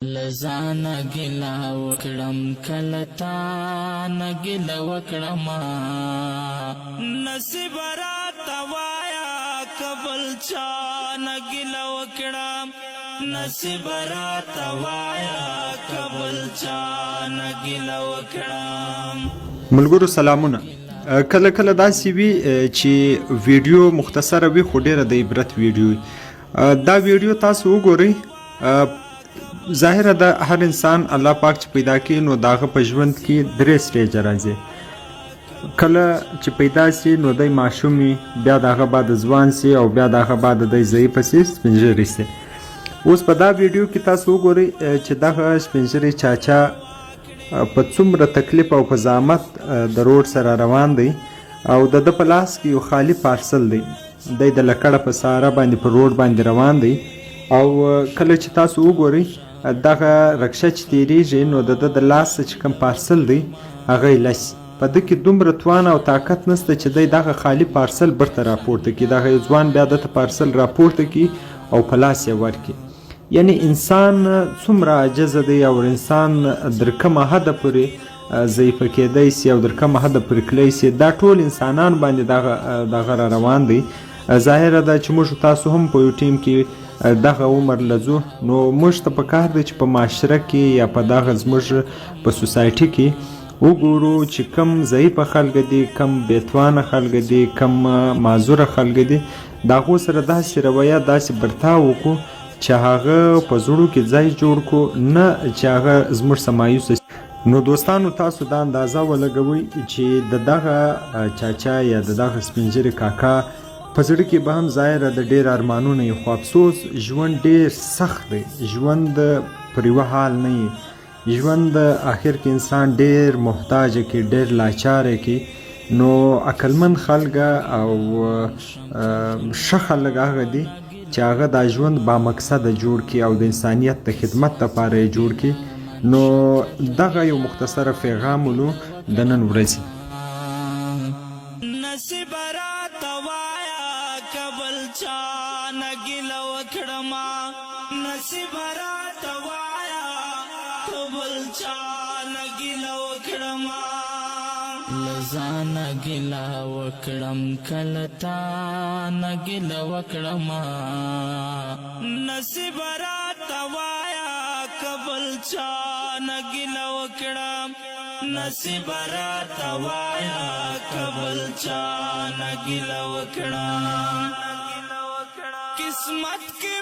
له ځانه ګیله وکړم کله تا نه ګیله وکړم. نصیب راته وایا کبل چا نه ګیله وکړم، نصیب راته وایا کبل چا نه ګیله وکړم. ملګرو سلامونه. کله کله داسې وي چې ویډیو مختصره وي، خو ډیره د عبرت ویډیو وي. دا ویډیو تاسو وګورئ. ظاهره ده، هر انسان الله پاک چې پیدا کړي، نو د هغه په ژوند کې درې stage راځي. کله چې پیدا سي نو دی ماشوم وي، بیا د هغه بعد ځوان سي او بیا د هغه بعد دی ضعیف سي، سپین ږیری سي. اوس په دا ویډیو کې تاسو وګورئ چې دغه سپین ږیری چاچا په څومره تکلیف او په زحمت د روډ سره روان دی او د ده په لاس کې یو خالي پارسل دی. دی د لکړه په سهاره باندې پر روډ باندې روان دی او کله چې تاسو وګورئ، دغه رکشه چې تیریږي، نو د ده د لاس چې کوم پارسل دی هغه یې لسی. په ده کې دومره توان او طاقت نشته چې دی دغه خالي پارسل برته راپورته کړي. دغه یو ځوان بیا ده ته پارسل راپورته کړي او په لاس یې ورکړي. یعنی انسان څومره عاجز دی او انسان در کومه حده پورې ضعیفه کېدای سي او در کومه حده پورې تللی سي. دا ټول انسانان باندې دغه را روان دی. ظاهره ده چې موږ تاسو هم په یو ټیم کې دغه عمر لځو، نو موږ ته پکار دی چې په معاشره کې یا په دغه زموږ په سوسایټي کې وګورو چې کم ضعیفه خلک دي، کم بېتوانه خلک دي، کم معذوره خلک دي، د هغو سره داسې رویه، داسې برتاو وکړو چې هغه په زړو کې ځای جوړ کو، نه چې هغه زموږ څخه مایوسه. نو دوستانو، تاسو دا اندازه ولګوئ چې د دغه چاچا یا د دغه سپین ږیري کاکا په زړه کې به هم ظاهره د ډېر ارمانونه وي، خو افسوس، ژوند ډېر سخت دی. ژوند پر یوه حال نه وي. ژوند اخر کې انسان ډېر محتاج کړي، ډېر لاچاره کړي. نو عقلمند خلک او ښه خلک هغه دي چې هغه دا ژوند با مقصده جوړ کړي او د انسانیت د خدمت لپاره یې جوړ کړي. نو دغه یو مختصره پیغام ولو د نن ورځې. نصیب راته وایا کبل چا نه ګیله وکړم، نصیب راته وایا کبل چا نه ګیله وکړم. له ځانه ګیله وکړم کله تا نه ګیله وکړم. نصیب راته وایا کبل چا نه ګیله وکړم، نصیب راته وایا کبل چا نه ګیله وکړم. قسمت کې